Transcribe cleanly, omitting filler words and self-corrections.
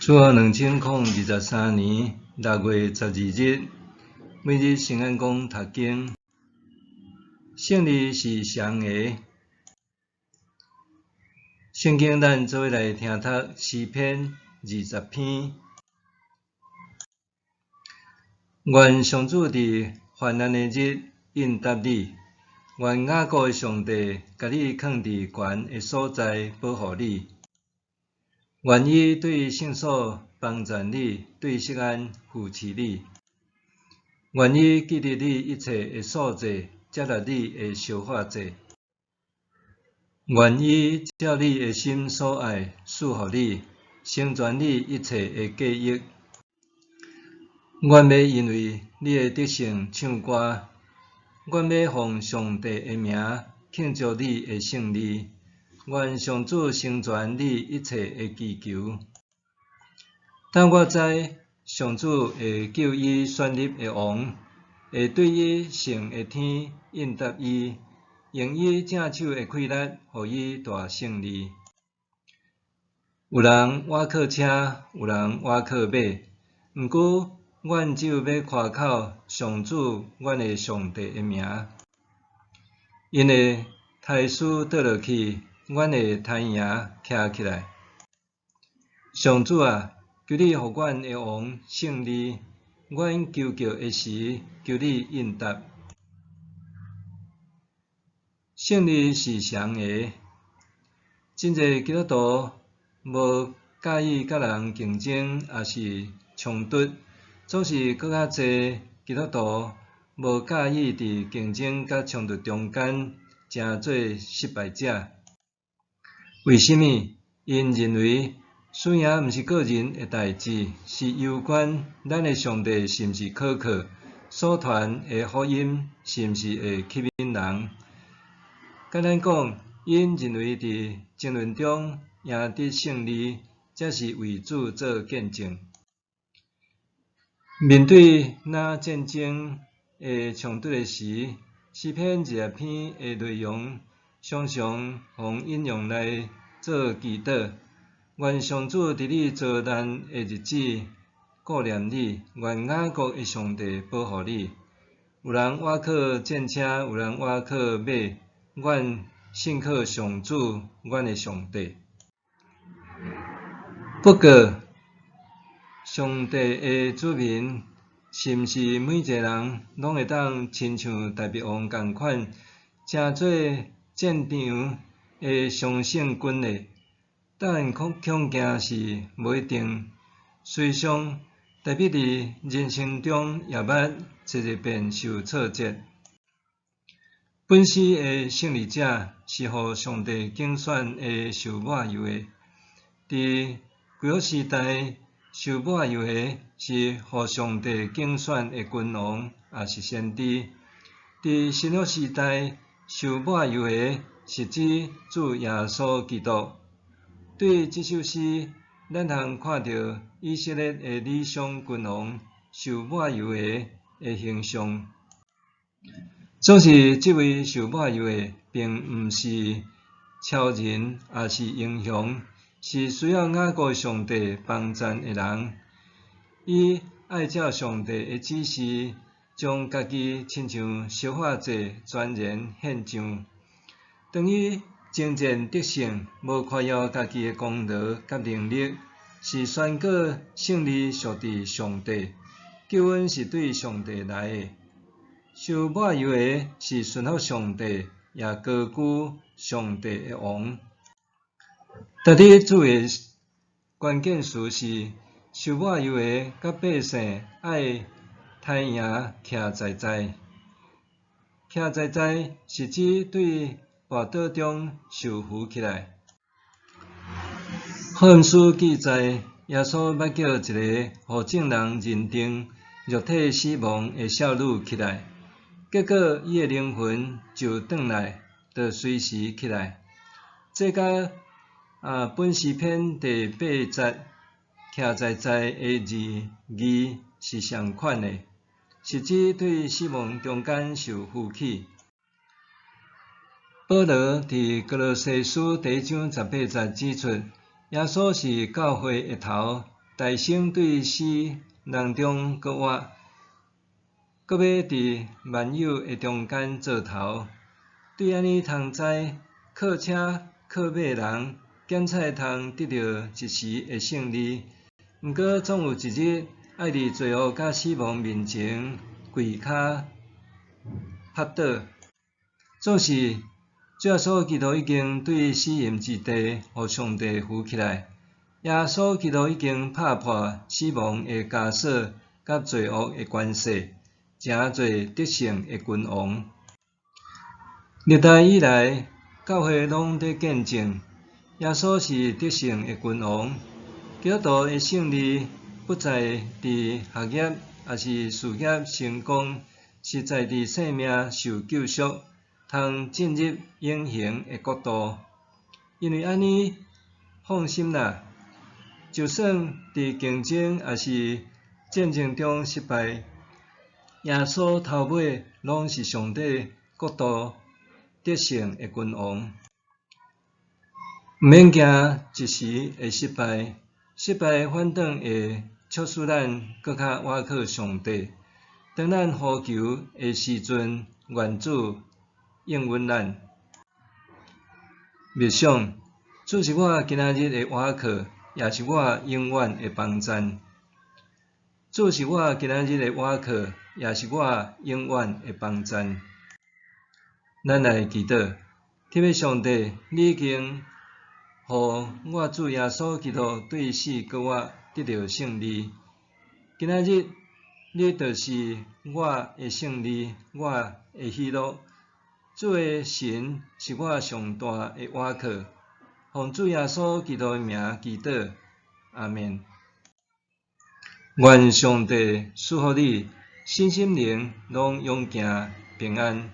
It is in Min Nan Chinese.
主後2023年6月12日，每日聖安講讀經，勝利是誰的？聖經咱做伙來聽讀詩篇20篇。願上主佇患難的日應答你，願雅各的上帝共你囥佇懸的所在保護你。願伊對聖所幫贊你，對錫安扶持你。願伊記得你一切的素祭，接納你的燒化祭。願伊照你的心所愛賜予你，成全你一切的計劃。阮欲因為你的得勝唱歌，阮欲奉上帝的名慶祝你的勝利。願上主成全你一切的祈求。等我知上主會救伊選立的王，會對伊聖的天應答伊，用伊正手的氣力，予伊大勝利。有人倚靠車，有人倚靠馬，毋過阮只有欲誇口上主，阮的上帝的名。𪜶會刣死倒落去，阮會刣贏徛起來。上主啊，求你予阮的王勝利，阮求告的時，求你應答。勝利是誰的？真濟基督徒無佮意佮人競爭，抑是衝突，總是閣較濟基督徒無佮意佇競爭佮衝突中間成做失敗者。為啥物？𪜶認為輸贏毋是個人的代誌，是攸關咱的上帝是毋是可靠，所傳的福音是毋是會吸引人。簡單講，𪜶認為佇爭論中贏得勝利，才是為主做見證。面對若戰爭的衝突的時，詩篇20篇的內容常常予引用來做祈禱。願上主佇你遭難的日子顧念你，願雅各的上帝保護你。有人倚靠戰車，有人倚靠馬，阮信靠上主，阮的上帝。不過，上帝的子民是毋是每一个人攏會當親像大衛王仝款，成做戰場的常勝軍呢？答案恐驚是無一定。事實上，大衛佇人生中也捌濟濟遍受挫折。本詩的勝利者是予上帝揀選的受抹油的。佇舊約時代，受抹油的是予上帝揀選的君王，抑是先知。佇新約時代，受抹油的是指主耶穌基督。對這首詩，咱通看著以色列的理想君王受抹油的的形象。總是這位受抹油的，並毋是超人，抑是英雄，是需要雅各上帝幫贊的人。伊愛照上帝的指示，將家己親像燒化祭全然獻上。當伊征戰得勝，無誇耀家己的功勞佮能力，是宣告勝利屬佇上帝，救恩是對上帝來的。受抹油的是順服上帝，也高舉上帝的王。值得注意的關鍵詞是受抹油的佮百姓愛刣贏徛在在，徛在在是指對跋倒中受扶起來。福音書記載，耶穌捌叫一个予眾人認定肉體死亡的少女起來，結果伊的靈魂就轉來，就隨時起來。這佮本詩篇第八節徛在在的字義是相款的，是指對死亡中間受扶起。保羅佇歌羅西書第一章18節指出，耶穌是教會的頭，大生對死人中閣活，閣欲佇萬有的中間做頭。對按呢通知，靠車靠馬人，減菜通得著一時的勝利。毋過總有一日，愛佇罪惡佮死亡面前跪跤仆倒。總是主耶穌基督已經對死蔭之地，予上帝扶起來。耶穌基督已經拍破死亡的枷鎖，佮罪惡的權勢，成做得勝的君王。歷代以來，教會攏佇見證，耶穌是得勝的君王。基督徒的勝利不在佇學業，抑是事業成功，是在佇生命受救贖，通進入永恆的國度。因為按呢，放心啦，就算佇競爭抑是戰爭中失敗，耶穌頭尾攏是上帝國度得勝的君王。毋免驚一時的失敗，失敗反轉會促使咱閣較倚靠上帝。當咱呼求的時陣，願主應允咱。默想，主是我今仔日的倚靠，也是我永遠的幫贊。主是我今仔日的倚靠，也是我永遠的幫贊。咱來祈禱，天父上帝，你已經予我主耶穌基督對死閣活得著勝利。今仔日你就是我的勝利，我的喜樂。主的神是我上大的倚靠。奉主耶穌基督的名祈禱，阿們。願上帝賜福你，身心靈攏勇健平安。